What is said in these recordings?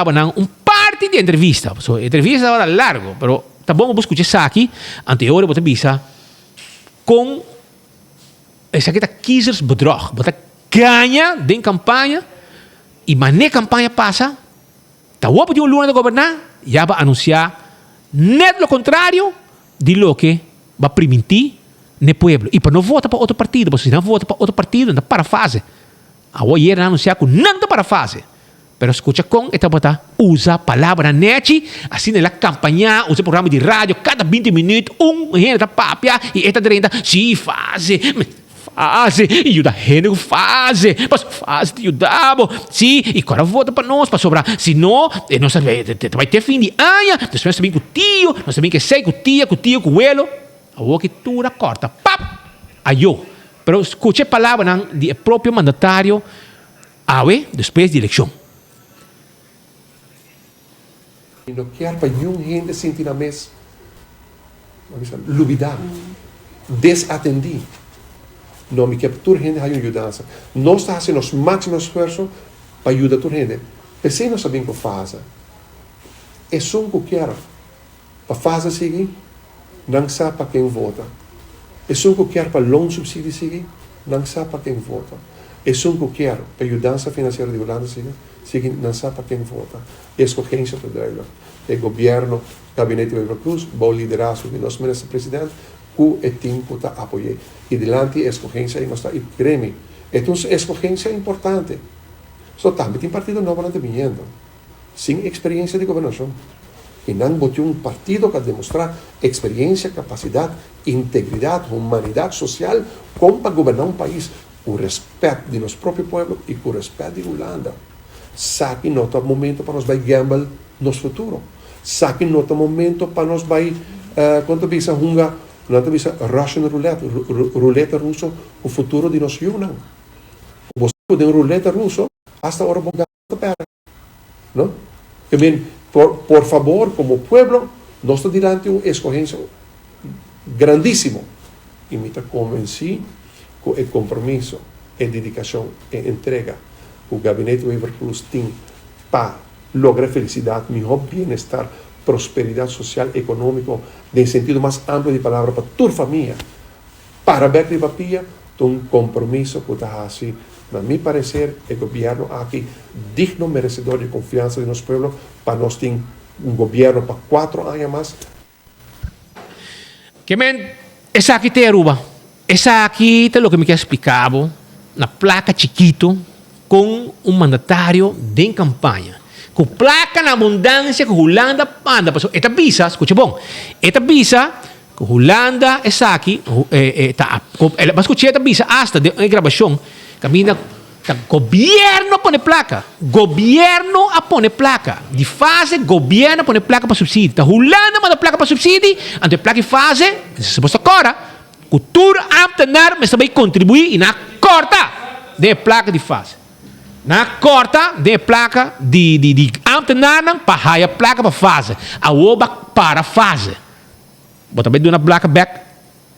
Nan un parti di entrevista. So, entrevista tabata largo, pero ta bon bo scucha esaki, anto e ora bo ta bisa con esaki ta kiezersbedrog. Bo ta gaña den campaña y mane campaña pasa, ta hopi di un luna ta goberna, ya bo anuncia net lo contrario di loke bo a priminti n'e pueblo. Y pa no vota pa otro partido, pasobra si nan vota pa otro partido nan ta para fase. Awor ayer nan a anuncia cu nan ta para fase. Pero scucha con e tabata usa palabranan nechi, asina el a campaña, usa programa di radio, cada binti minuut un hende ta papia y e ta drenta, si fase, fase, y yuda hende cu fase, pasobra fase ta yuda bo, si, y cora vota pa nos, pasobra si no, nos ta bay te fin di aña, despues nos ta bin cu tio, nos ta bin cu esey, cu tia, cu tio, cu welo. Awor ki tur a corta, pap! Ayo! Pero scucha e palabranan di e propio mandatario Awe, despues di elekshon. Mi no kier pa niun hende sinti nan mes lubidá, desatendí. No, mi kier pa tur hende haña un yudansa. Nos ta hasi nos máksimo esfuerso pa yuda tur hende. P'esei nos a bin ku fase. Esun ku kier pa fase sigui, nan sa pa ken vota. Esun ku kier pa loonsubsidie sigui, nan sa pa ken vota. Esun ku kier pa yudansa finansiero di Hulanda sigui, sigui, nan sa pa ken vota. E eskogensia ta duidelijk. E gobierno, Gabinete Wever-Croes, bou liderazgo di nos Minister President, ku e tin ku ta apoy'é. I dilanti e eskogensia ei nos ta i kere mi, e ta un eskogensia importante. So tambe tin partido nobonan ta biniendo. Sin experiencia di gobernacion. Y nan bo tin un partido cu a demostra experiencia, capacidad, integridad, humanidad social con pa goberna un pais cu respet di nos propio pueblo y cu respet di Hulanda. Saki no ta momento pa nos bay gamble nos futuro. Saki no ta momento pa nos bay, con ta bisa, hunga, nan ta bisa Russian roulette, ruleta ruso cu futuro di nos yiunan. Bo sa cu den ruleta ruso hasta ora bo gana ta perde. No? Ke men, por, por fabor, komo pueblo, nos ta dilanti un eskohensia grandísimo. I mi ta konvensí ku e kompromiso, e dedikashon, e entrega ku Gabinete Wever-Croes tin pa logra felisidat, mihó bienestar, prosperidat sosial, ekonómiko, den sentido mas amplio di palabra pa tur famia, Para bek riba pia ta un compromiso cu ta haci, na mi parecer, e gobierno aki digno merecedor di confiansa di nos pueblo pa nos tin un gobierno pa cuatro aña mas. Ke men, esaki te Aruba. Esaki ta loke mi kier splica bo na placa chikito con un mandatario den campaña cu placa na abundancia cu Hulanda manda pasobra e ta bisa, scucha bon, e ta bisa Ku Hulanda esaki ta el a skuch'é ta bisa asta den e grabashon kaminda ta gobièrnu a pone plaka, gobièrnu a pone plaka di fase gobièrnu a pone plaka pa supsidi ta Hulanda manda plaka pa supsidi anto e plaka di fase mester supuesto kòrda ku tur ámtenar mester bai kontribuí i nan a kòrta den e plaka di fase nan a kòrta den e plaka di di ámtenarnan pa haya plaka pa fase awor bo a para fase. Bo ta bay duna plaka bek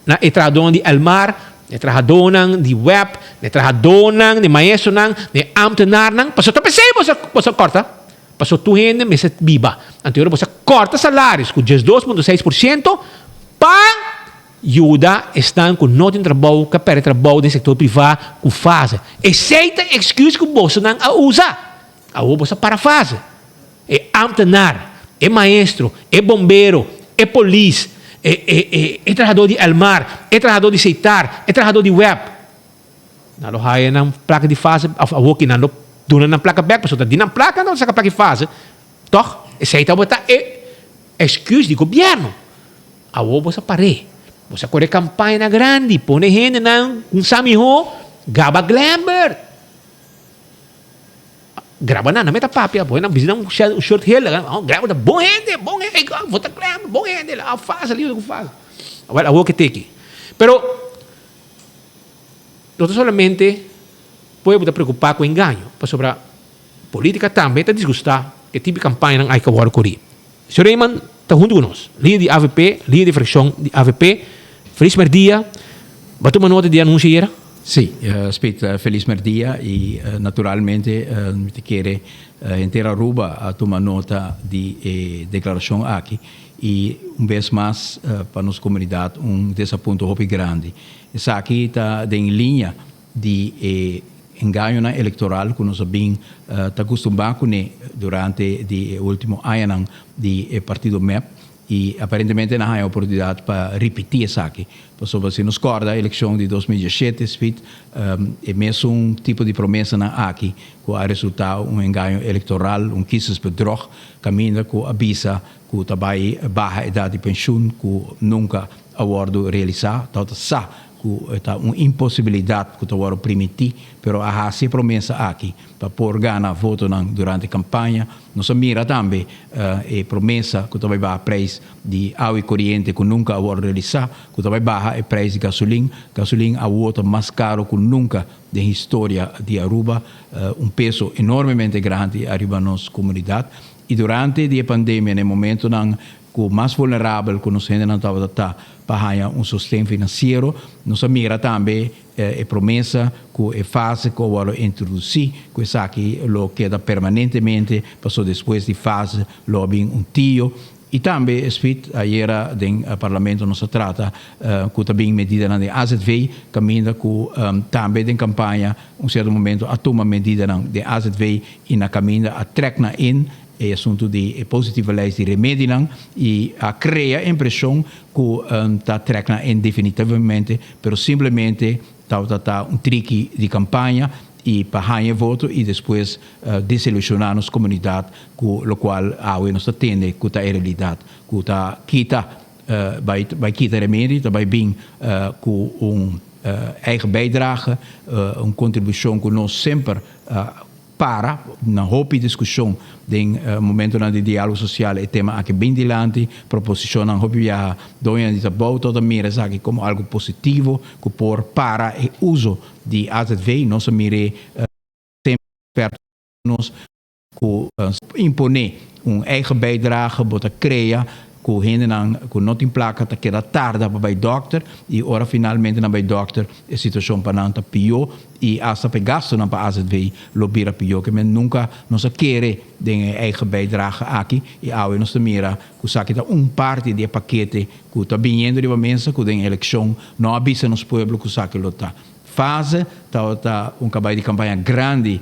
na e trahadónan di Elmar, na e trahadónan di web, na e trahadónan, na e maestronan, na e ámtenarnan. Pasobra ta p'esei bo sa kòrta. Pasobra tur hende mester biba. Anto ora bo sa kòrta salaris ku 12.6% pa yuda esnan ku no tin trabou, ku a pèrdè trabou den sektor privá ku fase. Esei ta e èksküs ku bosonan a usa. Awor bo sa para fase. E ambtenaar, e maestro, e bombero, e polis, e e e e trahador di Elmar, e trahador di Seitar, e trahador di web. Nan lo haya nan plaka di fase of awor ki nan lo duna nan plaka bek pasobra ta di nan plaka nan lo saka plaka di fase. Tog? Esei tabata e excuse di gobierno. Awor bo sa par'é. Bo sa kore kampañanan grandi, pone hendenan ku sa mihó gaba Glenbert. Graba nan, nan meta papia, bo nan bisti nan un shirt hel, graba ta bon hende, bon hende, bo ta klem, bon hende, a fase liu ku fase. Awel awor ke teki. Pero no ta solamente pueblo ta preocupa ku engaño, pasobra politica tambe ta disgusta e tipo di campañanan ai ku a wòrdu kori. Señor Reyman ta huntu ku nos, lider di avp, lider di fraccion di avp. Feliz merdia. Bo a tuma nota di e anuncio ayera? Sí, Speed, felis merdia y naturalmente mi ta kere henter Aruba a tuma nota di e declaracion aki y un bes mas pa nos comunidad un desapunto hopi grandi. Esaki ta den liña di e engañonan electoral cu nos a bin ta custumba cune durante di e ultimo añanan di e partido mep Y aparentemente nan haña oportunidad pa ripiti esaki. Pasobra si nos corda eleccion di 2017, Speed, e mesun tipo di promesanan aki cu a resulta un engaño electoral, un kiezersbedrog, caminda cu a bisa cu ta bay baha edad di pensioen cu nunca a wordo realisa. Tawata sa cu ta un imposibilidad cu ta wordo primiti, pero a haci e promesa aki pa por gana votonan durante campaña. Nos a mira tambe e promesa cu ta bay baha prijs di awa y coriente cu nunca a wordo realisa, cu ta bay baha e prijs di gasolin. Gasolin awo ta mas caro cu nunca den historia di Aruba, un peso enormemente grandi ariba nos comunidad. Y durante di e pandemia, na e momentonan cu mas vulnerabel cu nos hendenan tabata ta pa haya un sosten financiero, nos a mira tambe e promesa cu e fase cu a wordo introduci, cu esaki lo keda permanentemente, paso despues di fase lo a bin un tio. Y tambe, Speed, ayera den Parlamento nos a trata cu ta bin medidanan den AZV, caminda cu tambe den campaña un cierto momento a tuma medidanan den AZV y na caminda a trek nan in e asunto di e positieve lijst di remedinan y a crea impresion cu ta trek nan in definitivamente, pero simplemente tabata ta un triki di campaña y pa haña voto y despues desilusiona nos comunidad cu locual awe nos ta tende cu ta e realidad, cu ta kita bay bay kita remedi, ta bay bin cu un eigen bijdrage, un contribucion cu nos semper Para na hopi diskushon den momentonan di diálogo sosial e tema aki bin dilanti, proposishonnan hopi biaha doñonan di trabou tot a mira esaki komo algu positivo ku por para e uso di azv. Nos a mir'é semper nos ku imponé un eigen bijdrage bo ta krea ku hendenan ku no tin plaka ta keda tarda pa bai dòkter i ora finalmente nan bai dòkter e situashon pa nan ta pió i asta pa e gastunan pa azv lo bira pió. Ke men nunka nos a kere den e eigen bijdrage aki i awe nos ta mira ku esaki ta un parti di e pakete ku ta biniendo riba mesa ku den elekshon no a bisa nos pueblo ku esaki lo ta. Fase tabata un kabai di kampaña grandi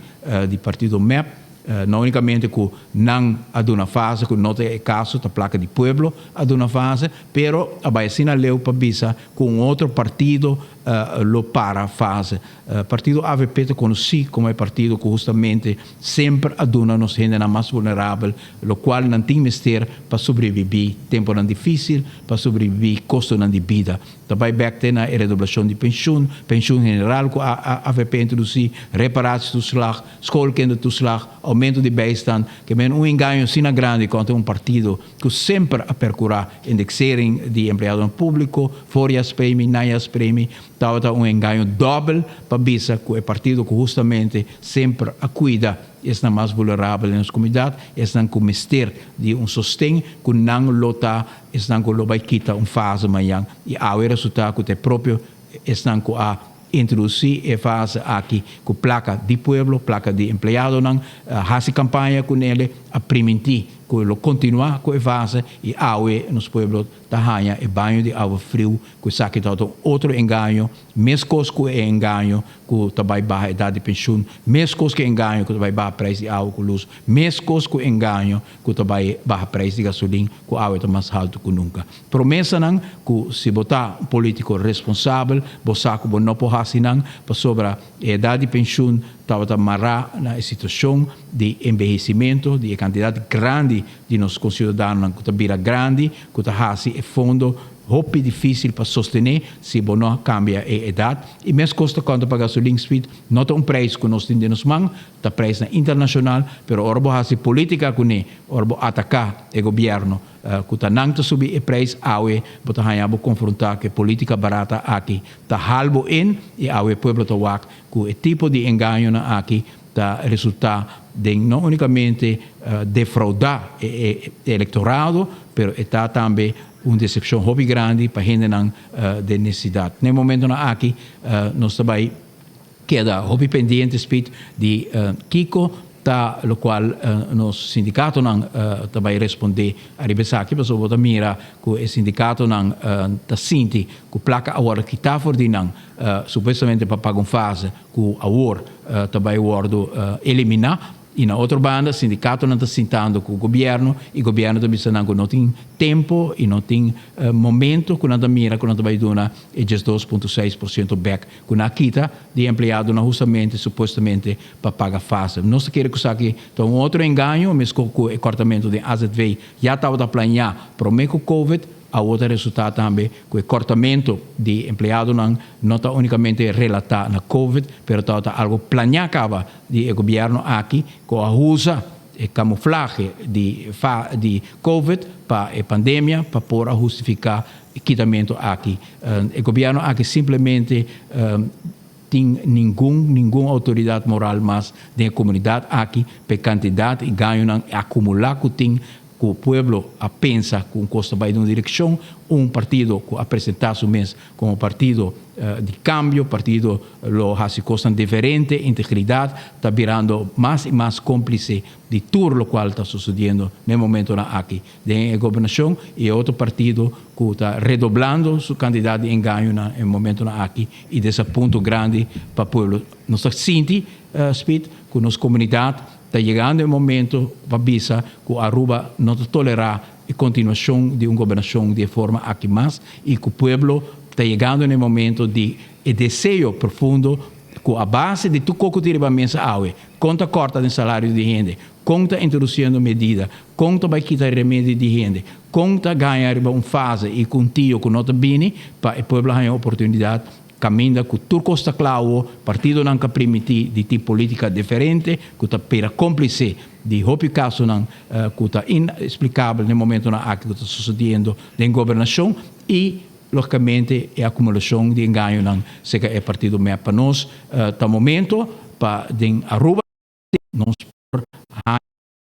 di partido mep. No unicamente cu nan a duna fase, cu no ta e caso, ta placa di pueblo a duna fase, pero a bay asina leu pa bisa cu un otro partido lo para fase. Partido avp ta conoci como e partido cu hustamente semper a duna nos hendenan mas vulnerabel locual nan tin mester pa sobrevivi temponan dificil, pa sobrevivi costonan di bida. Ta bai bek te na e redoblashon di penshun, penshun general ku avp a introdusí, reparatietoeslag, schoolkindertoeslag, oumento di bijstand, ke men un engaño asina grandi kontra un partido ku semper a perkurá indexering di empleadonan públiko, voorjaarspremie, najaarspremie, tabata un engaño dòbel pa bisa ku e partido ku hustamente semper a kuida esnan mas vulnerabel den nos komunidat, esnan ku mester di un sosten ku nan lo ta Esnan ku lo bai kita un fase mañan i awe resultá ku ta e propio esnan ku a introdusí e fase aki ku plaka di pueblo, plaka di empleadonan, a hasi kampaña ku nele, a primintí ku lo kontinuá ku e fase i awe nos pueblo ta haña e baño di awa friu ku esaki tabata un otro engaño, meskos ku e engaño ku ta bai baha edat di penshun, meskos ku e engaño ku ta bai baha preis di awa ku lus, meskos ku e engaño ku ta bai baha preis di gasolin ku awe ta mas haltu ku nunka. Promesanan ku si bo ta un politiko responsabel bo sa ku bo no por hasi nan pasobra e edat di penshun tabata mará na e situashon di enbehesimentu di e kantidat grandi di nos konsiudadanonan ku ta bira grandi ku ta hasi e fondo hopi difisil pa sostené si bo no kambia e edat. I meskos ta konta pa gasolin sweet no ta un preis ku nos tin den nos man. Ta prijsnan internacional, pero ora bo haci politica cune, ora bo ataca e gobierno cu ta nan ta subi e prijs, awe bo ta haya bo confronta cu e politica barata aki ta hal bo in y awe e pueblo ta wak cu e tipo di engañonan aki ta resulta den no unicamente defrauda e electorado, pero e ta tambe un decepcion hopi grandi pa hendenan den necesidad. Na e momentonan aki nos ta bay. Keda hopi pendiente Speed di kico ta locual nos sindicatonan ta bay responde ariba esaki pasobra bo ta mira cu e sindicatonan ta sinti cu placa a wordo kita for di nan supuestamente pa paga un fase cu awor ta bay wordo elimina. Y na otro banda sindicatonan ta sintando cu gobierno y gobierno ta bisa nan cu no tin tempo y no tin momento cu nan ta mira cu nan ta bay duna e 12.6% bek cu nan a kita di empleadonan hustamente supuestamente pa paga fase. Nos ta kere cu esaki ta un otro engaño mesco cu e cortamento den azv ya tabata planea prome cu covid. Awor ta resultá tambe ku e kòrtamentu di empleadonan no ta únikamente relatá na covid, pero tabata algu planiá kaba di e gobièrnu aki ku a usa e kamuflahe di fa di covid pa e pandemia pa por a hustifiká e kitamentu aki. E gobièrnu aki simplemente tin ningun ningun outoridat moral mas den e komunidat aki pa e kantidat i gañonan akumulá ku tin Ku pueblo a pensa ku un kos ta bai den un direkshon, un partido ku a presentá su mes komo partido di kambio, partido lo hasi kosnan diferente, integridat ta birando mas i mas kómplise di tur lokual ta sosodiendo na e momentonan aki den e gobernashon i e otro partido ku ta redoblando su kantidat di engaño na e momentonan aki i desapunto grandi pa pueblo. Nos ta sinti, Speed, ku nos komunidat Ta yegando e momento pa bisa cu Aruba no ta tolera e continuacion di un gobernacion di e forma aki mas y cu pueblo ta yegando na e momento di e deseo profundo cu a base di tur coco tin riba mesa awe, con ta corta den salario di hende, con ta introduciendo medida, con ta bay kita remedio di hende, con ta gaña riba un fase y cu un tio cu no ta bini pa e pueblo haya oportunidad Kaminda ku tur kos ta kla awo, partidonan ka primiti di tin politika diferente ku ta pera komplise di hopi kasonan ku ta inesplikabel den momentonan aki ku ta sosodiendo den gobernashon i logikamente e akumulashon di engañonan serka e partido mep. Pa nos ta momento pa den Aruba nos por haña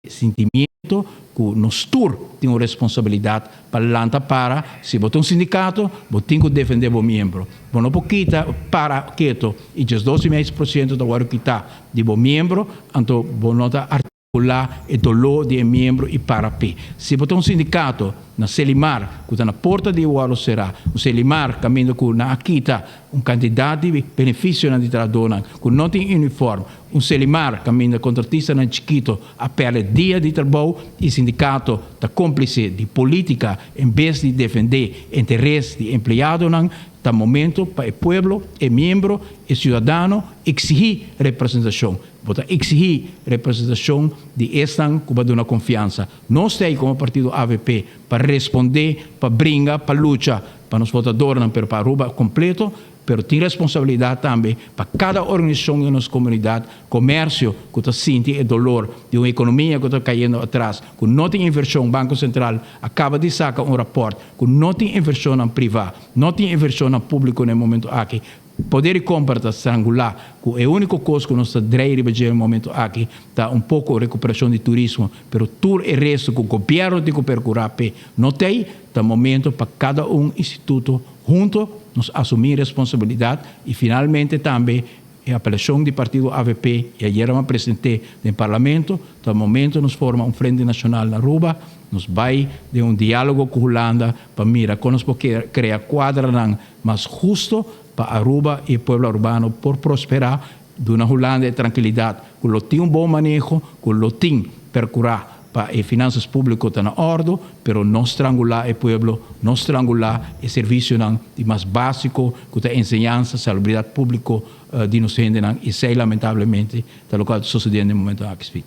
Sintimiento ku nos tur tin un responsabilidat pa lanta para, si bo ta un sindikato, bo tin ku defendé bo miembro. Bo no por kita para keto i 12,5% ta wòrdu kitá di bo miembro, anto bo no ta artikulá e doló di e miembro i para p'e. Si bo ta un sindikato na Selimar ku ta na porta di wòrdu será, un Selimar kaminda ku nan a kita un kantidat di benefisionan di trahadónan ku no tin unifòrm, Un Selimar kaminda kontratistanan chikito a pèrdè dia di trabou i sindikato ta kómplise di polítika en bes di defendé interes di empleadonan, ta momento pa e pueblo, e miembro, e siudadano eksihí representashon. Bo ta eksihí representashon di esnan ku bo a duna konfiansa. Nos ta ei komo partido avp pa respondé, pa bringa, pa lucha pa nos votadornan pero pa Aruba kompleto. Pero tin responsabilidad tambe pa cada organisacion den nos comunidad, comercio cu ta sinti e dolor di un economia cu ta cayendo atras, cu no tin inversion, Banco Central a caba di saca un rapport cu no tin inversionnan priva, no tin inversionnan publico na e momento aki, poder di compra ta strangula, cu e unico cos cu nos ta drei riba dje na e momento aki ta un poco recuperacion di turismo, pero tur e resto cu gobierno tin cu percura p'e no t'ey, ta momento pa cada un instituto Hunto nos asumí responsabilidad y finalmente tambe e apelacion di partido avp y ayera mi a presente den Parlamento, ta momento nos forma un Frente Nacional na Aruba, nos bay den un dialogo cu Hulanda pa mira con nos por crea cuadranan mas husto pa Aruba y e pueblo Arubano por prospera, duna Hulanda e trankilidad cu lo tin un bon maneho, cu lo tin percura pa e finansas públiko ta na òrdu, pero no strangulá e pueblo, no strangulá e servisionan di mas básiko ku ta enseñansa, salubridat públiko di nos hendenan i esei lamentablemente ta lokual ta sosodiendo den momentu aki, Speed.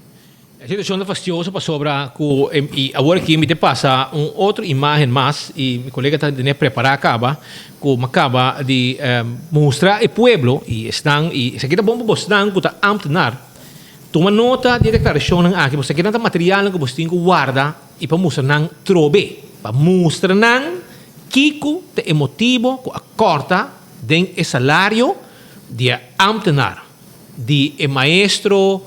E situashon ta fastioso pasobra ku i awor aki mi ta pasa un otro imágen mas i mi kolega ta tene prepará kaba ku mi a kaba di mustra e pueblo i esnan i esaki ta bon pa bosnan ku ta ámtenar. Tuma nota di e deklarashonnan aki, pasobra kinan ta materialnan ku bo tin ku warda i pa mustra nan trobe, pa mustra nan kiko ta e motibo ku a kòrta den e salario di e ámtenar, di e maestro,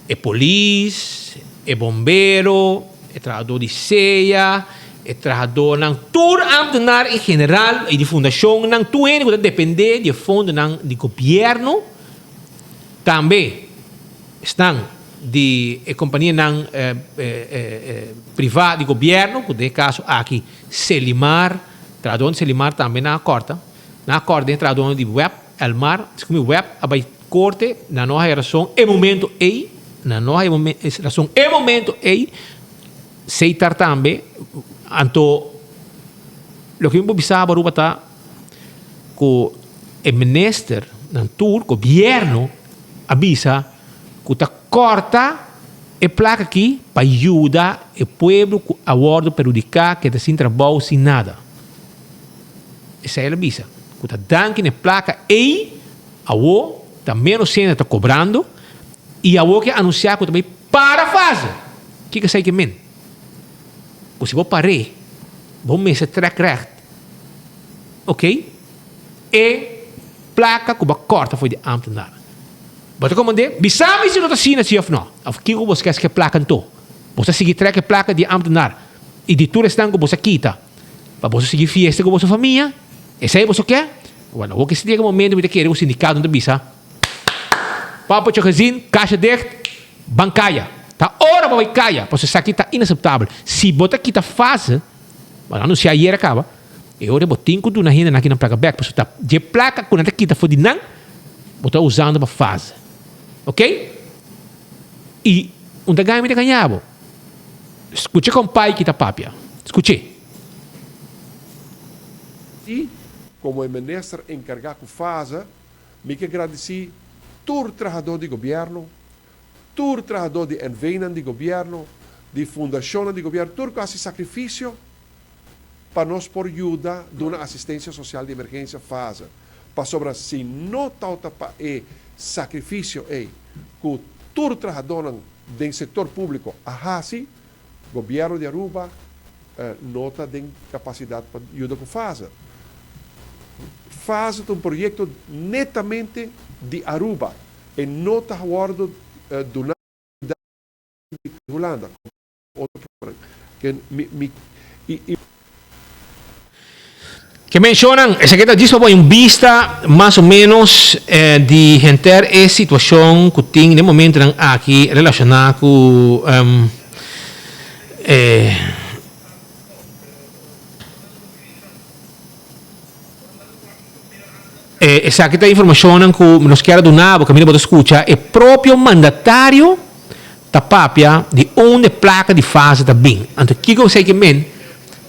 e polis, e bombero, e trahadó di sea, e trahadónan, tur ámtenar en general i di fundashonnan, tur hende ku ta dependé di e fondonan di gobièrnu. Tambe esnan di e kompanianan privá di gobièrnu, ku den e kaso aki Selimar, trahadónan di Selimar tambe nan a kòrta. Nan a kòrta den e trahadónan di web, Elmar, si web a bai korte, nan no a haya rason e momento ei, nan no a haya rason e momento ei, Seitar tambe, anto loke mi por bisa bo Aruba ta ku e minister nan tur, gobierno a bisa ku ta kòrta e plaka aki pa yuda e pueblo ku a wòrdu perhudiká, keda sin trabou, sin nada. Esei el a bisa, ku ta danki na e plaka ei awo ta ménos hende ta kobrando i awo ke anunsiá ku ta bai para fase. Kiko esei ke men? Ku si bo par'é, bo mester trèk règt, oké, e plaka ku bo a kòrta for di ámtenar. Bo ta komand'é, Bisa mi si no ta asina si òf nò. Òf kiko bo skes ku e plaka anto? Bo ta sigui trèk e plaka di e ámtenar i di tur esnan ku bo sa kita pa boso sigui fiesta ku boso famia? Esei boso ke? Wèl, awor ke si yega momento mi ta kere ku sindikato ta bisa, Poppetje gezien, kasha dicht, ban kaya. Ta ora pa bai kaya, pasobra esaki ta inaseptabel. Si bo ta kita fase, bo a anunsiá ayer a kaba, e ora bo tin ku duna hendenan aki nan plaka bèk, pasobra ta dje plaka ku nan ta kita for di nan, bo ta usando pa fase. Ok? I un ta gaña mi ta gaña bo. Skucha kon pai ki ta papia. Skuch'é. I komo e minister enkargá ku fase, Mi ke gradisí tur trahadó di gobièrnu, tur trahadó di NVnan di gobièrnu, di fundashonnan di gobièrnu, tur ku hasi sakrifisio pa nos por yuda duna asistensia sosial di emergensia fase. Pasobra si no tawta pa e sakrifisio ei ku tur trahadónan den sektor públiko a hasi, gobièrnu di Aruba no ta den kapasidat pa yuda ku fase. Fase ta un proyekto netamente di Aruba. E no ta wòrdu duná di Hulanda. Ke menshonan, esaki ta djis pa pone un bista mas o ménos di henter e situashon ku tin den momentunan aki relashoná ku e. Esaki ta informashonnan ku nos kier a duna bo kaminda bo ta skucha e propio mandatario ta papia di unda e plaka di fase ta bin. Anto kiko esei ke men?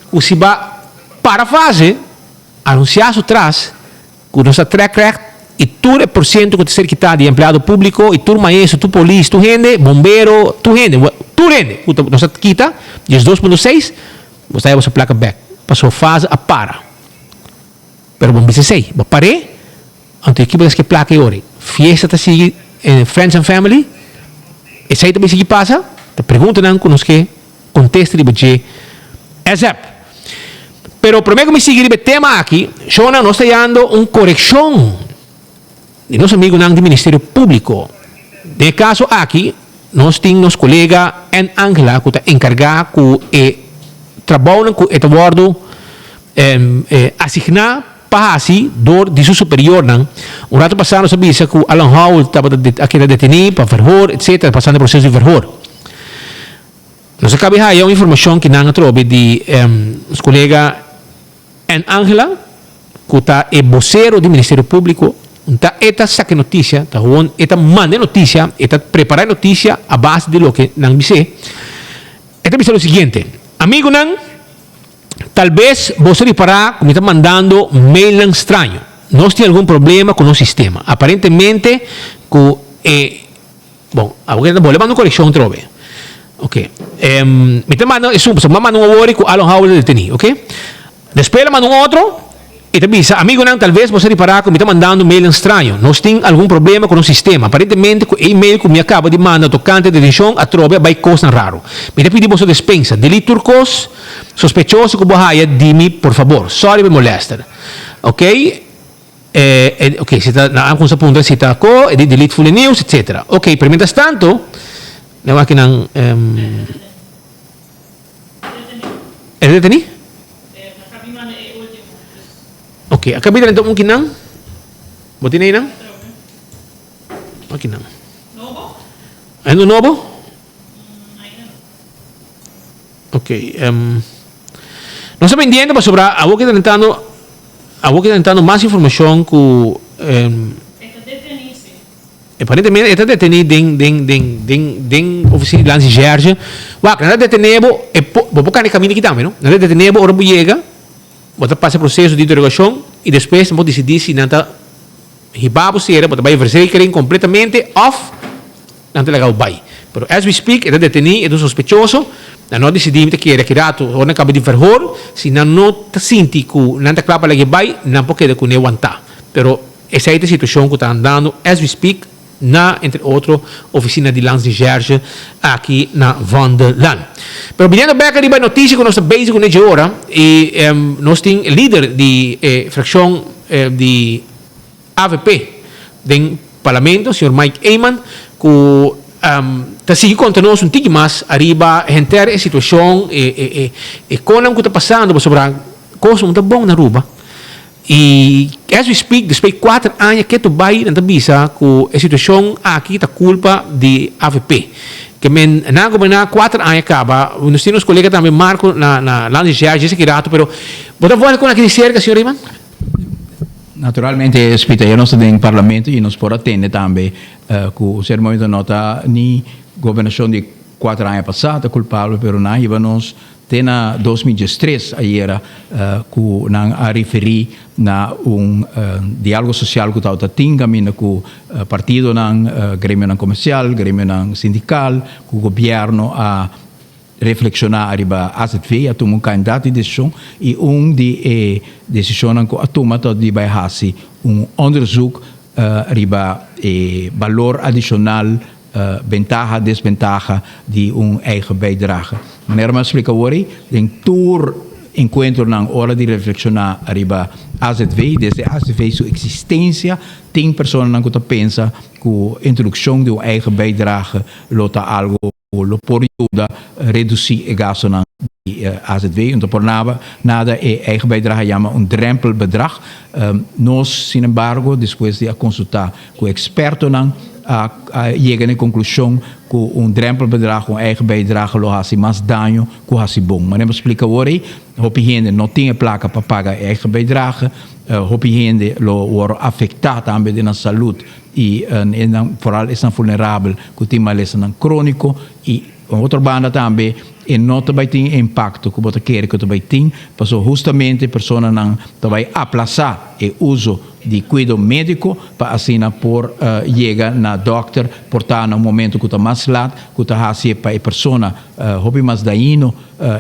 Ku si ba para fase, anunsiá su tras ku nos ta trèk règt i tur e porsiento ku ta ser kitá di empleado públiko i tur maestro, tur polis, tur hende, bombero, tur hende, tur hende ku nos ta kita 12.6, bo ta haya boso plaka bèk pasobra fase a para. Pero bo bisa esei, bo par'é, anto e kibo ta ske plaka e ora ei. Fiesta ta sigui en friends and family, esei ta bay sigui pasa? Ta preguntanan ku nos ke kontesta riba dje asap. Pero promé ku mi sigui riba e tema aki, shownan nos ta yando un korekshon di nos amigunan di Ministerio Públiko. Den e kaso aki nos tin nos kolega Ann Angela ku ta enkargá ku e trabounan ku e ta wòrdu asigná pa hasi dor di su superiornan. Un rato pasá nos a bisa ku Alan Howell tabata a keda detení pa verhoor etcetera pasando e proseso di verhoor. Nos a kaba di haya un informashon ki nan a trobe di nos kolega Ann Angela ku ta e bosero di Ministerio Públiko, ta e ta saka e notisia, ta gewoon e ta manda e notisia, e ta prepará e notisia a base di loke nan bis'é. E ta bisa lo siguiente, Amigunan, tal bes boso ripará ku mi ta mandando mailnan straño. Nos tin algun problema ku nos sistema. Aparentemente ku e Bon, awor ke ta bolbe manda un korekshon atrobe. Oke. Mi ta manda esun, pasobra mi a manda un awor ku Alon Howell a detení, oke. Despues el a manda un otro i ta bisa, Amigunan, talves boso a ripará ku mi ta mandando mailnan straño. Nos tin algun problema ku nos sistema. Aparentemente ku e email ku mi a kaba di manda tokante detenshon atrobe a bai kosnan raro. Mi ta pidi boso despensa. Delete tur kos sospechoso ku bo haya di mi, por fabor. Sorry pa e molèster. Oke. E, ok, si ta, nan a kumsa puntra si ta ko, e di delete full e news, etcetera. Ok, pero mientras tanto, nan wak nan, e ta deteni? Ok, a kabida nan ta un kinan? Bo tin einan? Aki nan. Nobo? Ainda nobo? Ok. Um, nos ta pendiente pasobra awor ke ta entrando, awor ke ta entrando mas informacion ku um, Aparentemente e ta deteni den den den den den oficina di Lansi Gerge. Wak, nan ta detene bo, e po, bo por cana e caminda aki tambe, no? Nan ta detene bo ora bo yega, bo ta pasa e proceso di interrogacion y despues nan por dicidi si nan ta hiba bo sera, bo ta bay verzekering completamente of nan ta laga bo bay. Pero as we speak e ta deteni, e ta un sospechoso, nan no a dicidi mi ta kere aki rato ora nan caba di verhoor, si nan no ta sinti cu nan ta cla pa laga e bay, nan por keda cune wanta. Pero. Esei ta e situashon ku ta andando as we speak na entre otro ofisina di Landsrecherche aki na Vondellaan. Pero biniendo bek ariba e notisia ku nos ta bezig kuné dje ora i nos tin e lider di e frakshon di avp den parlamento señor Mike Eman ku ta sigui konta nos un tiki mas ariba henter e situashon e e konan ku ta pasando pasobra kos no ta bon na Aruba. Y as we speak, despues di cuater aña ketu bay nan ta bisa cu e situacion aki ta culpa di avp. Ke men nan a goberna cuater aña caba, nos tin nos colega tambe Marco na na Landsrecherche esaki rato, pero bo ta worde con aki di cerca señor Eman? Naturalmente Spita, ya nos ta den parlamento y nos por a tende tambe cu cierto momento no ta ni gobernacion di cuater aña pasa ta culpabel, pero nan a hiba nos Te na 2013 ayera ku nan a referí na un diálogo sosial ku tabata tin kaminda ku partidonan, gremionan komersial, gremionan sindikal, ku gobièrnu a reflekshoná ariba azv, a tuma un kandidat di desishon i un di e desishonnan ku a tuma ta di bai hasi un onderzoek riba e balor adishonal Bentaha, desbentaha di un eigen bijdrage. Manera mi a splika awor ei, den tur enkuentronan ora di reflekshoná riba azv, desde azv su eksistensia, tin personanan ku ta pensa ku introdukshon di un eigen bijdrage lo ta algu ku lo por yuda redusí e gastunan di azv. Enton por nada nada e eigen bijdrage yama un drempelbedrag. Nos, sinembargo, despues di a konsultá ku ekspertonan, a yega na e konklushon ku un drempelbedrag, un eigen bijdrage lo hasi mas daño ku hasi bon. Manera mi a splika awor ei, hopi hende no tin e plaka pa paga e eigen bijdrage, hopi hende lo wòrdu afektá tambe den nan salud i foral esnan vulnerabel ku tin malesanan króniko i un otro banda tambe e no ta bai tin e impakto ku bo ta kere ku ta bai tin, pasobra hustamente personanan ta bai aplasá e uso di kuido médiko pa asina por yega na dòkter por ta na un momento ku ta mas lat ku ta hasi pa e persona hopi mas dañino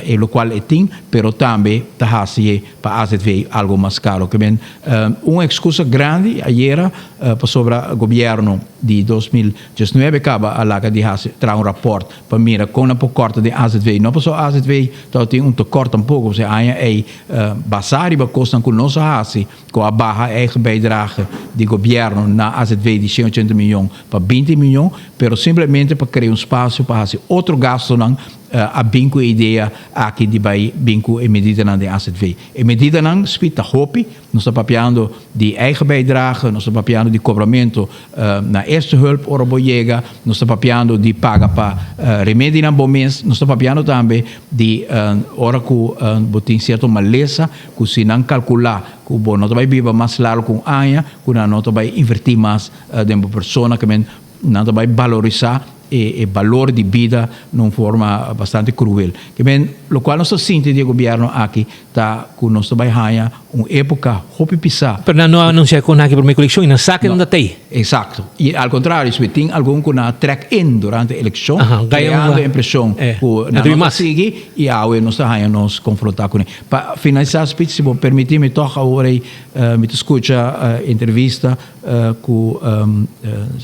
e lokual e tin pero tambe ta hasi pa azv algo mas karo. Ke men un ekskusa grandi ayera pasobra gobièrnu di 2019 kaba a laga di hasi traha un rapòrt pa mira kon nan por kòrta den azv no pasobra azv tabatin un tekòrt tampoko pasobra e aña ei basá riba kosnan ku nos a hasi Ku a baha eigen bijdrage di gobièrnu na azv di 180 miyon pa 20 miyon, pero simplemente pa krea un spasio pa hasi otro gastunan a bin ku e idea aki di bai bin ku e medidanan den azv. E medidanan spi ta hopi, nos ta papiando di eigen bijdrage, nos ta papiando di kobramentu na eerste hulp ora bo yega, nos ta papiando di paga pa remedinan bo mes, nos ta papiando tambe di ora ku bo tin sierto malesa, ku si nan kalkulá ku bo no ta bai biba mas largu ku un aña, ku nan no ta bai invertí mas den bo persona, ke men nan ta bai balorisá e e balor di bida na un forma bastante kruel. Ke men lokual nos ta sinti di e gobièrnu aki ta ku nos ta bai haña un époka hopi pisá. Pero nan no a anunsiá kon aki promé ku elekshon i nan sa ke nan ta tei. Eksakto. I al kontrario, si tin algun ku nan a trèk in durante e elekshon, kreando e impreshon ku nan no ta sigui i awe nos ta haña nos konfrontá kuné. Pa finalisá speech, si bo permití mi tòg awor ei mi ta skucha entrevista ku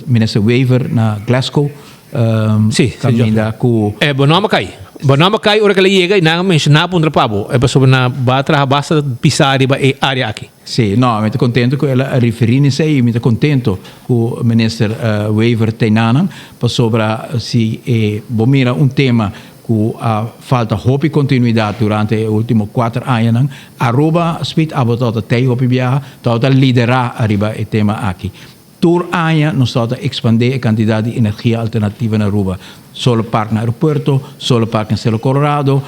Minister Wever na Glasgow kaminda ku. E bo nòmber kai. Bo nòmber kai ora ku el a yega i nan a menshoná puntra pa bo. E pasobra nan ba traha basta pisá riba e área aki. Sí, no, mi ta kontento ku el a referí na esei i mi ta kontento ku Minister Wever tei nanan pasobra si e bo mira un tema ku a falta hopi kontinuidat durante e último kuater añanan, Aruba Speed abo tabata tei hopi biaha, tabata liderá ariba e tema aki. Tur aña nos tabata expande e cantidad di energia alternativa na Aruba. Solar park na aeropuerto, solar park na Cerro Colorado,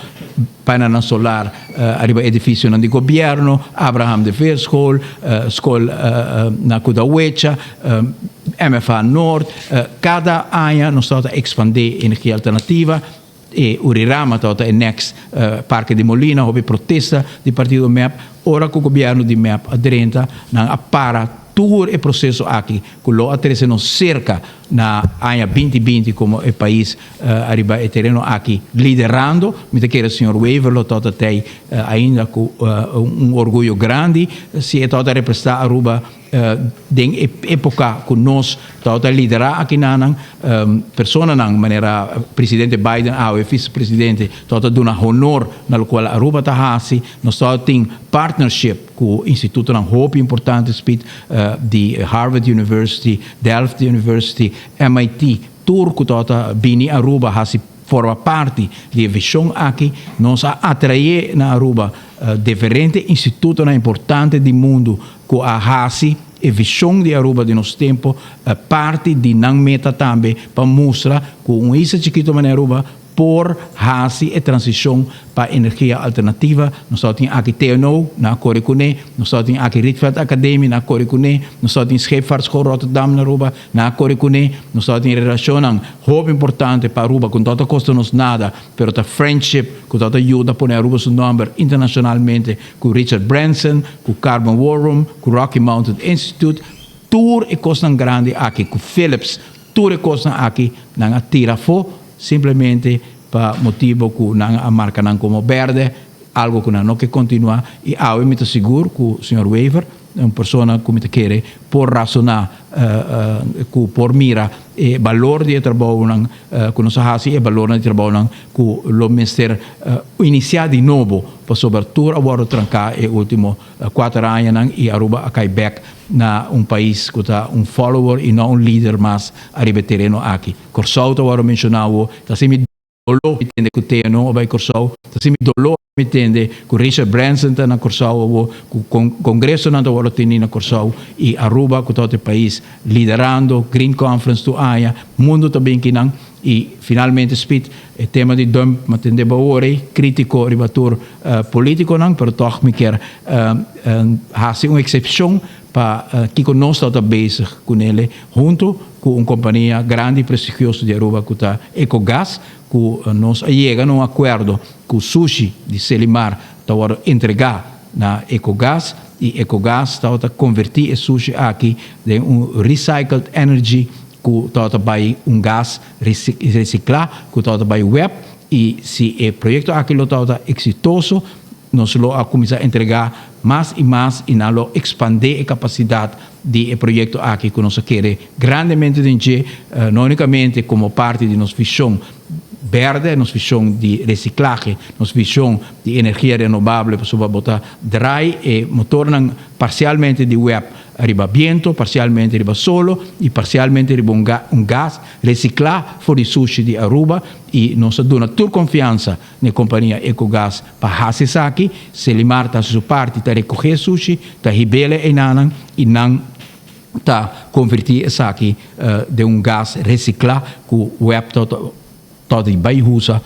panelnan solar ariba edificionan di gobierno, Abraham de Veer School, school na Kudawecha, MFA Noord. Cada aña nos tabata expande energia alternativa. E Urirama tabata e next Parke di Molina, hopi protesta di partido mep. Ora ku gobierno di mep a drenta, nan a para tur e proceso aki ku lo a trece nos cerca na aña 2020 como e pais ariba e tereno aki liderando. Mi ta kere señor Wever lo tabata tey ainda ku un orguyo grandi si e tabata representa Aruba Den e epoca cu nos tabata lidera akinanan, personanan manera Presidente Biden awe Vicepresidente tabata duna honor na locual Aruba ta haci. Nos tabatin partnership cu institutonan hopi importante speed di Harvard University, Delft University, MIT, tur cu tabata bini Aruba haci forma parti di e vision aki. Nos a atrae na Aruba diferente institutonan importante di mundo cu a haci e vision di Aruba di nos tempo parti di nan meta tambe pa mustra cu un isla chikito manera Aruba por haci e transicion pa energia alternativa. Nos tabatin aki TNO, nan a core cune, nos tabatin aki Rietveld Academie, nan a core cune, nos tabatin Scheepvaartschool Rotterdam na Aruba, nan a core cune, nos tabatin relacionnan hopi importante pa Aruba cu no tabata costa nos nada, pero ta friendship cu tabata yuda pone Aruba su nomber internacionalmente ku Richard Branson, ku Carbon War Room, ku Rocky Mountain Institute, tur e kosnan grandi aki, ku Philips, tur e kosnan aki nan a tira afó simplemente pa motibo ku nan a marka nan komo bèrdè, algo ku nan no ke kontinuá i awe mi ta sigur ku señor Wever, un persona ku mi ta kere por rasoná ku por mira e balor di e trabounan ku nos a hasi, e balornan di trabounan ku lo mester inisiá di nobo pasobra tur a wòrdu tranká e último kuater añanan i Aruba a kai bèk na un pais ku ta un follower i no un lider mas ariba e tereno aki. Kòrsou ta wòrdu menshoná awo, ta hasi mi doló mi tende ku TNO a bai Kòrsou, ta hasi mi doló mi tende ku Richard Branson ta na Kòrsou awo, ku kongresonan ta wòrdu tení na Kòrsou i Aruba ku ta otro pais liderando Green Conference tur aña, mundu ta bin kinan. I finalmente Speed, e tema di dump mi a tende bo awor ei, critico riba tur politiconan, pero toch mi kier haci un excepcion pa kico nos tabata bezig cunele hunto cu un compania grandi y prestigioso di Aruba cu ta Ecogas, cu nos a yega na un acuerdo cu sushi di Selimar ta wordo entrega na Ecogas y Ecogas tabata converti e sushi aki den un recycled energy ku tabata bai un gas resiklá ku tabata bai web i si e proyekto aki lo tabata eksitoso nos lo a kuminsá entregá mas i mas i nan lo ekspandé e kapasidat di e proyekto aki ku nos a kere grandemente den dje no únikamente komo parti di nos vishon bèrdè, nos vishon di resiklahe, nos vishon di energia renobable pasobra bo ta drai e motornan parsialmente di web Riba biento, parcialmente riba solo y parcialmente riba un gas recicla for di sushi di Aruba y nos a duna tur confiansa na e compania Ecogas pa haci esaki. Selimar ta haci su parti, ta recoge e sushi, ta hibele enanan y nan ta converti esaki den un gas recicla cu web ta ta di bai usa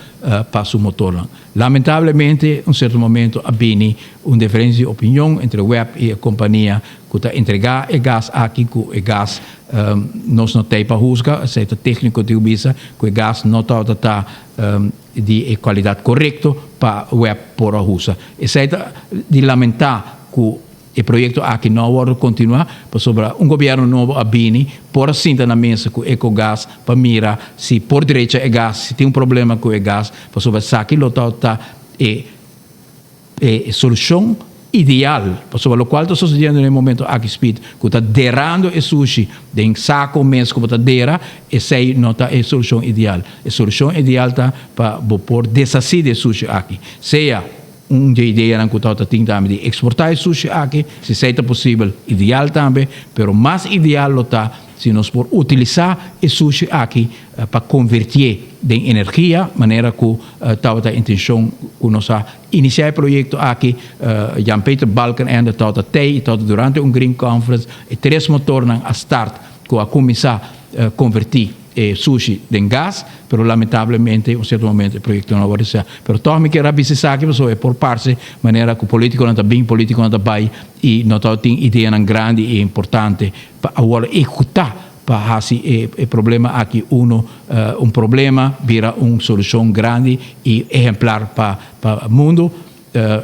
pa su motornan. Lamentablemente un serto momento a bini un diferencia di opinion entre web y e compania cu ta entrega e gas aki cu e gas nos no tey pa husga, esey ta tecnico tin cu bisa cu e gas no tabata ta di e cualidad corecto pa web por a usa. Esey ta di lamenta cu E proyekto aki no a wòrdu kontinuá pasobra un gobièrnu nobo a bini por a sinta na mesa ku Ecogas pa mira si por drecha e gas, si tin un problema ku e gas, pasobra esaki lo ta ta e e solushon ideal pasobra lokual ta sosediendo na e momento aki Speed ku ta derando e sushi den sako mes ku bo ta dera esei no ta e solushon ideal. E solushon ideal ta pa bo por deshasí di e sushi aki sea Un dje ideanan ku tabata tin tambe di eksportá e sushi aki, si esei ta posibel, ideal tambe, pero mas ideal lo ta si nos por utilisá e sushi aki pa konvertié den energia, manera ku tabata e intenshon ku nos a inisiá e proyekto aki. Jan Peter Balkenende tabata tei i tabata durante un Green Conference, e tres motornan a start. ku a kuminsá konvertí e sushi den gas, pero lamentablemente un sierto momento e proyekto no a wòrdu realisá. Pero tòg mi kier a bisa esaki pasobra e por parse manera ku polítikonan ta bin, polítikonan ta bai i no ta tin ideanan grandi i importante pa a wòrdu ehekutá pa hasi e problema aki uno un problema bira un solushon grandi i ehemplar pa pa mundu.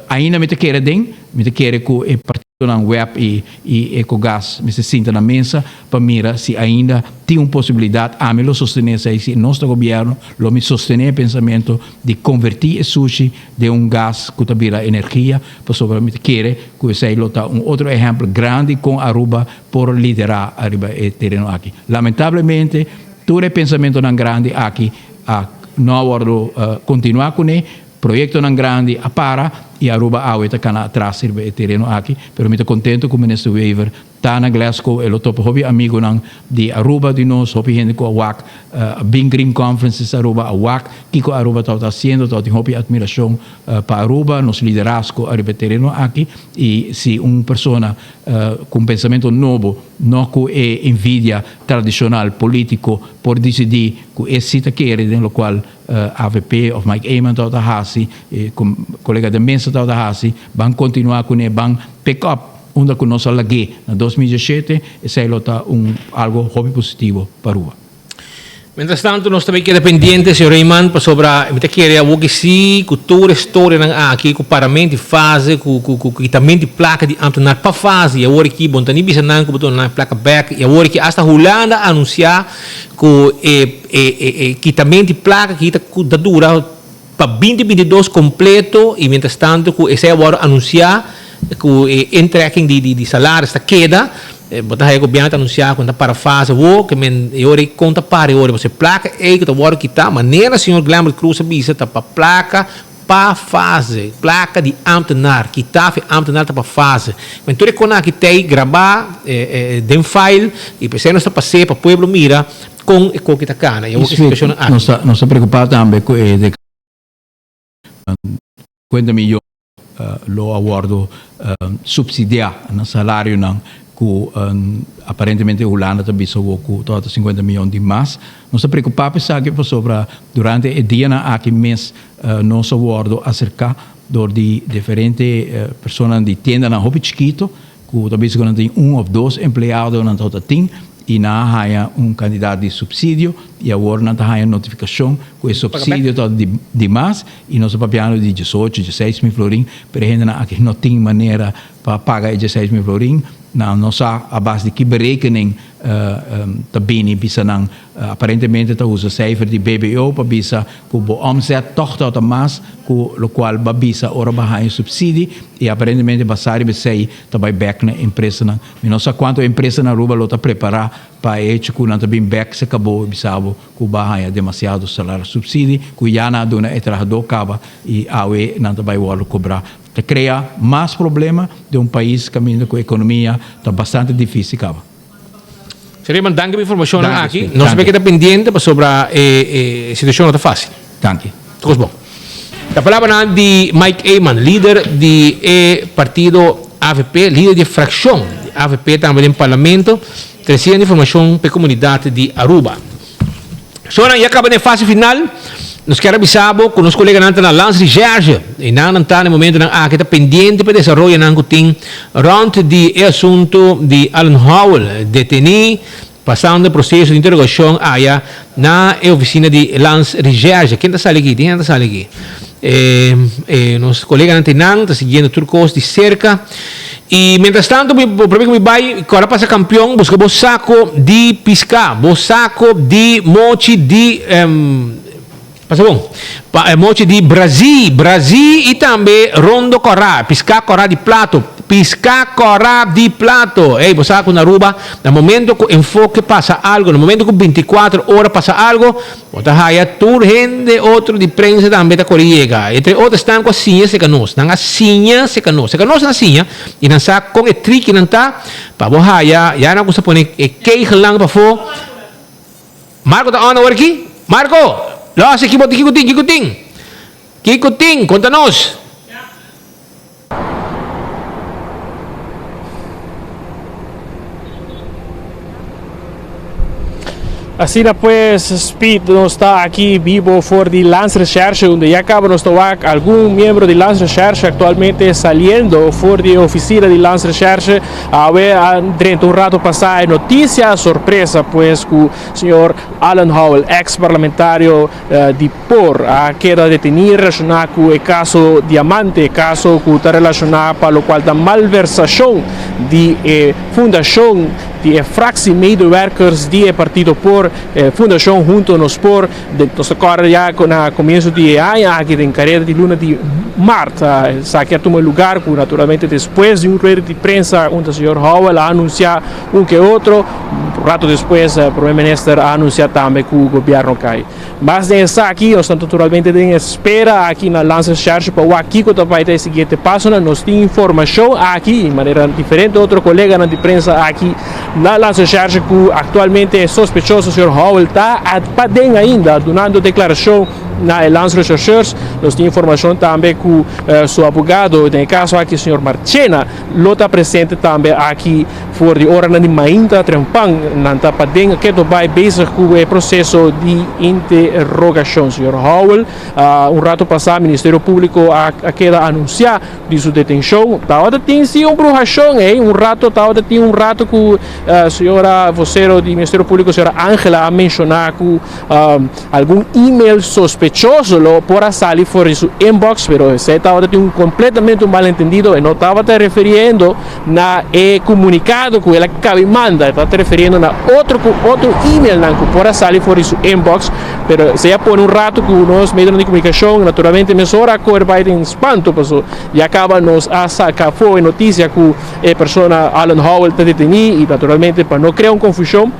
Ainda mi ta kere den, mi ta kere ku e partidonan web i i Ecogas mester sinta na mesa pa mira si ainda tin un posibilidat. Ami lo sostené esei, si nos ta gobièrnu lo mi sostené e pensamentu di konvertí e sushi den un gas ku ta bira energia, pasobra mi ta kere ku esei lo ta un otro ehèmpel grandi kon Aruba por liderá ariba e tereno aki. Lamentablemente tur e pensamentunan grandi aki a no a wòrdu kontinuá kuné. Proyectonan grandi a para y Aruba awe ta cana atras riba e tereno aki, pero mi ta contento cu Minister Wever ta na Glasgow, e lo topa hopi amigonan di Aruba di nos, hopi hende cu a wak bin Green Conferences Aruba, a wak kico Aruba tabata haciendo, tabatin hopi admiracion pa Aruba, nos liderazgo ariba e tereno aki y si un persona cu un pensamento nobo, no cu e envidia tradicional politico por dicidi cu e si ta kere den locual Avp of Mike Eman tabata hasi, e colega de mesa tabata hasi, ban continua cune, ban pick up unda cu nos a lag'é na 2017, esey lo ta un algo hopi positivo pa Aruba. Mientras tanto nos ta bay keda pendiente señor Eman pasobra mi ta kere awor ki si cu tur e storianan aki cu paramento di fase cu cu cu kitamento di placa di ambtenaar pa fase y awor aki bo no ta ni bisa nan cu bo ta duna nan e placa bek y awor aki hasta Hulanda a anuncia cu e e e e kitamento di placa aki ta cu ta dura pa binti 22 completo y mientras tanto cu esey a worde anuncia cu e intrekking di di di salaris ta keda bo ta haya gobierno ta anuncia cu nan ta para fase awo ke men e ora ey con ta para e ora pasobra e placa ey cu ta worde kita manera señor Glenbert Croes a bisa ta pa placa Pa fase, placa di ambtenaar, kita fi ambtenaar ta pa fase. Men tur e konan aki tei grabá den file y p'esei nos ta pas'é pa pueblo mira kon e koki ta kana y awor ki situacionnan aki. Nos ta nos ta preocupá tambe ku e de kuenta miyon lo a wordo subsidiá na salarionan ku aparentemente Hulanda ta bisa awor ku tabata sinkuenta miyon di mas. Nos ta preokupá pa esaki pasobra durante e dianan aki mes nos a wòrdu aserká dor di diferente personanan di tiendanan hopi chikito ku ta bisa ku nan tin un òf dos empleado nan tabata tin i nan a haña un kantidat di supsidio i awor nan ta haña notifikashon ku e supsidio ta di mas i nos ta papiando di diesocho, dieseis mil florin pero e hendenan aki no tin manera pa paga e dieseis mil florin. Nan no sa a base di ki berekening ta bini bisa nan. Aparentemente ta usa cijfer di BBO pa bisa cu bo omzet toch ta mas cu locual bo a bisa ora bo a haña subsidi y aparentemente basa riba esey ta bay bek na empresanan. Mi no sa cuanto empresa na Aruba lo ta prepara pa e hecho cu nan ta bin bek se cabo y bisa bo cu bo a haña demasiado salario subsidi cu ya nan a duna e trahador caba y awe nan ta bay wordo cobra. Ta crea mas problema den un pais caminda cu economia ta bastante dificil caba. Señor Eman, danki pa informacionnan aki. Nos ta keda pendiente pasobra e situacion no ta facil. Danki. Tur cos bon. Ta palabranan di Mike Eman, lider di e partido avp, lider di e fraccion di avp tambe den Parlamento, treciendo informacion pa e comunidad di Aruba. Sonan ya caba den fase final. Nos kier a bisa bo cu nos coleganan ta na Lans Recherche y nan nan ta na e momentonan aki ta pendiente pa e desaroyonan cu tin rond di e asunto di Alan Howell deteni pasando e proceso di interrogacion aya na e oficina di Lans Recherche. Ken ta sali aki? Tin hende ta sali aki? E nos coleganan tin nan ta siguiendo tur cos di cerca. Y mientras tanto mi prome cu mi bay cu ora pasa campeon busca bo saco di pisca, bo saco di mochi di pasa bon pa mochi di brazi, brazi y tambe rondo cora, pisca cora di plato, pisca cora di plato. Ey bo sa cu na Aruba na momento cu enfoke pasa algo, na momento cu 24 ora pasa algo, Bo ta haya tur hende otro di prensa tambe ta kore yega. Entre otro esnan ku a siña serka nos. Nan a siña serka nos. Serka nos nan a siña i nan sa kon e trikinan ta pa bo haya. Ya nan kusa pone e kegelnan pafó. Marco ta on awor aki? Marco! Lo hasi ki bo tin? Kiko tin? Kiko tin? Kiko tin? Konta nos. Asina pues, Speed, nos ta aki bibo for di Landsrecherche, unda ya caba nos ta wak algun miembro di Landsrecherche actualmente saliendo for di e oficina di Landsrecherche. Awe a drenta un rato pasa e noticia sorpresa pues cu señor Alan Howell, ex parlamentario di por, a keda deteni relaciona cu e caso Diamante, e caso cu ta relaciona pa locual ta malversacion di e fundacion di e fractie medewerkers di e partido por, e Fundacion Hunto Nos Por. Nos ta corda ya cu na comienzo di e aña aki den careda di luna di maart esaki a tuma lugar cu naturalmente despues di un rueda di prensa unda señor Howell a anuncia un ke otro, un rato despues Prome Minister a anuncia tambe cu gobierno cay. Mas den esaki nos ta naturalmente den espera aki na Landsrecherche pa wak kiko ta bai ta e siguiente pasonan. Nos tin informashon aki i manera diferente otro koleganan di prensa aki na Landsrecherche ku aktualmente e sospechoso señor Howell ta paden ainda dunando deklarashon na e Landsrechercheurs. Nos tin informashon tambe ku su abogado den e kaso aki señor Marchena lo ta presente tambe aki For di oranan di mainta trempan nan ta paden keto bai bezig ku e proseso di interogashon. Señor Howell, un rato pasá Ministerio Públiko a keda anunsiá di su detenshon. Tabata tin si un bruhashon ei, un rato tabata tin un rato ku señora vosero di Ministerio Públiko, señora Angela a menshoná ku algun email sospechoso lo por a sali for di su inbox, pero esei tabata tin un kompletamente un malentendido, e no tabata refiriendo Na e comunicado cu el a cabi manda, e ta referiendo na otro cu otro emailnan cu por a sali for di su inbox, pero esey a pone un rato cu nos medionan di comunicacion naturalmente mesora a core bay den spanto paso ya caba nos a saca afo e noticia cu e persona Alan Howell ta deteni y naturalmente pa no crea un confusion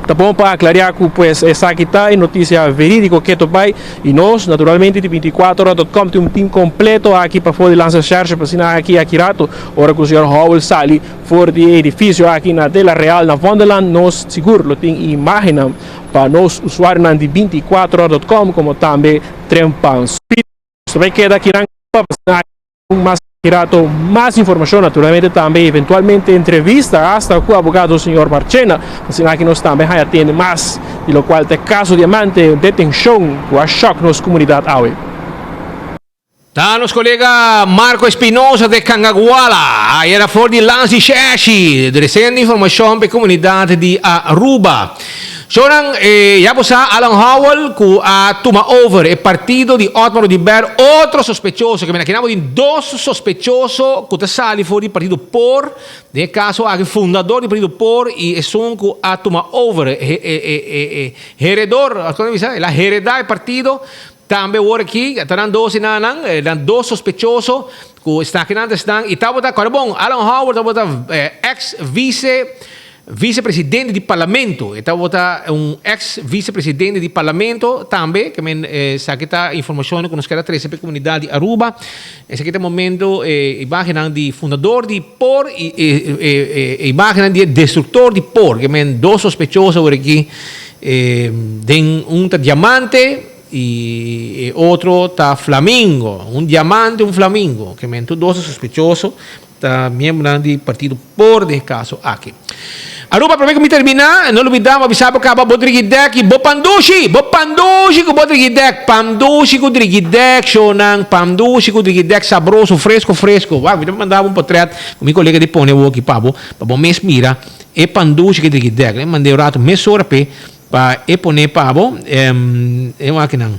ta bon pa aclaria cu pues esaki ta e noticia veridico keto bay. Y nos, naturalmente, di binticuatro ora dot com tin un team completo aki pafó di Lanza Recherche pa asina aki aki rato, ora cu señor Howell sali for di e edificio aki na De La Real na Vondelland, nos sigur lo tin imagennan pa nos usuarionan di binticuatro ora dot com como tambe Trempan Speed. Nos ta bay keda akinan pa asina aki. Un mas rato mas informacion, naturalmente tambe eventualmente entrevista hasta cu abogado señor Marchena, asina aki nos tambe haya tende mas di locual ta e caso Diamante, detencion cu a shock nos comunidad awe. Ta nos colega Marco Espinosa de Cangaguala, ayera for di Lansi Sheshi, drecendo informacion pa e comunidad di Aruba. Shownan, e ya bo sa Alan Howell ku a tuma over e partido di Otmar Oduber, otro sospechoso, ke mira kina bo tin dos sospechoso ku ta sali for di partido por, den e kaso aki fundador di partido por i esun ku a tuma over, e heredor, kon ta bisa, el a hereda e partido, tambe awor aki ta nan dos enanan, nan dos sospechoso ku esnakinan ta esnan i tabata, kòrda bon, Alan Howell tabata ex vice. Vicepresidente di Parlamento, e tabata un ex vicepresidente di Parlamento tambe, ke men esaki ta informashonnan ku nos kier a trese pa e komunidat di Aruba. Esaki ta e momento e imagennan di fundador di por i e imagennan di e destruktor di por, ke men dos sospechoso awor aki den un ta diamante i e otro ta flamingo, un diamante un flamingo, ke men tur dos ta sospechoso. Ta miembronan di partido por den e caso aki. Aruba, prome cu mi termina, no lubida, mi a bisa bo caba bo drigidek y bo pandushi! Bo pandushi cu bo drigidek! Pandushi cu drigidek, shownan! Pandushi cu drigidek sabroso, fresco, fresco! Wak, mi ta manda bo un potret cu mi colega di pone awo aki pa bo, pa bo mes mira e pandushi cu e drigidek. Mi manda e un rato mesora p'e. Pa e pone pa bo, e wakinan.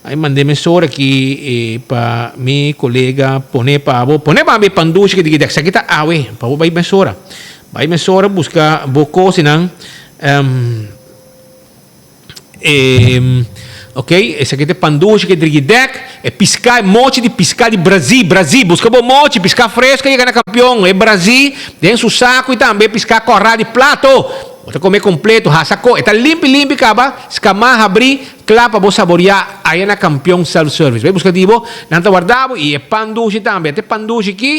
A mand'é mesora aki pa mi kolega pone pa bo. Pone pa mi e pandushi ki di esaki ta awe, pa bo bai mesora. Bai mesora buska bo kosinan. Ok, esaki ta e pandushi ki di dek, e piská, e mochi di piská di Brazil, Brazil. Buska bo mochi, piská fresko yega na kampion. E Brazil den su saku i tambe e piská kòrá di plato. Bo ta come completo, hasa co, e ta limpi limpi caba, scama, habri, Kla pa bo saboriá aya na Kampion Self Service. Bai buska di bo, nan ta warda bo i e pan dushi tambe. Ate pan dushi ki,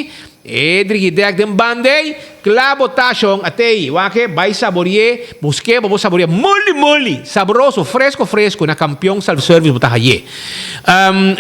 e drigidèk den banda ei, kla bo ta shon ate ei. Wak e, bai sabori'é, busk'é pa bo saboriá moli moli, sabroso, fresco fresco na Kampion Self Service bo ta hay'é.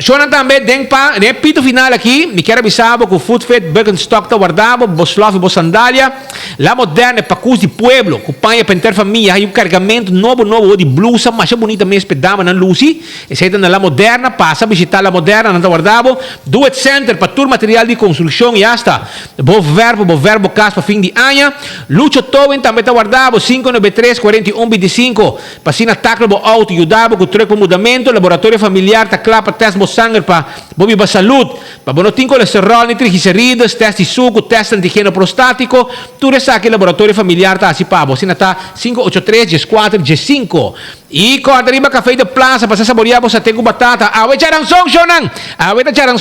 Shonnan tambe den pa den e pito final aki, mi kier a bisa bo ku Food Fit Birkenstock ta warda bo, bo slof i bo sandalia. La Moderna e pakus di pueblo ku paña pa henter famia hay un kargamentu nobo nobo di blusa masha bunita mes p'e damanan lusi. Esei ta na La Moderna, pasa bishita La Moderna, nan ta warda bo. Do It Center pa tur material di konstrukshon i asta bo verf bo verf bo kas pa fin di aña. Lucho Towing tambe ta warda bo, 593 41 25. Pa asina takla bo auto, yuda bo ku truk pa mudamentu. Laboratorio familiar ta kla pa test bo sanger pa bo biba salud. Pa bo no tin kolesterol ni triglicerides, test di suku, test antigeno prostatiko, tur esaki laboratorio familiar ta hasi pa bo. Asina ta 583 14 15. I kòrda riba Café de Plaza pa sa saboria bo sate ku batata. Awe charanson, shownan! Awe ta charanson!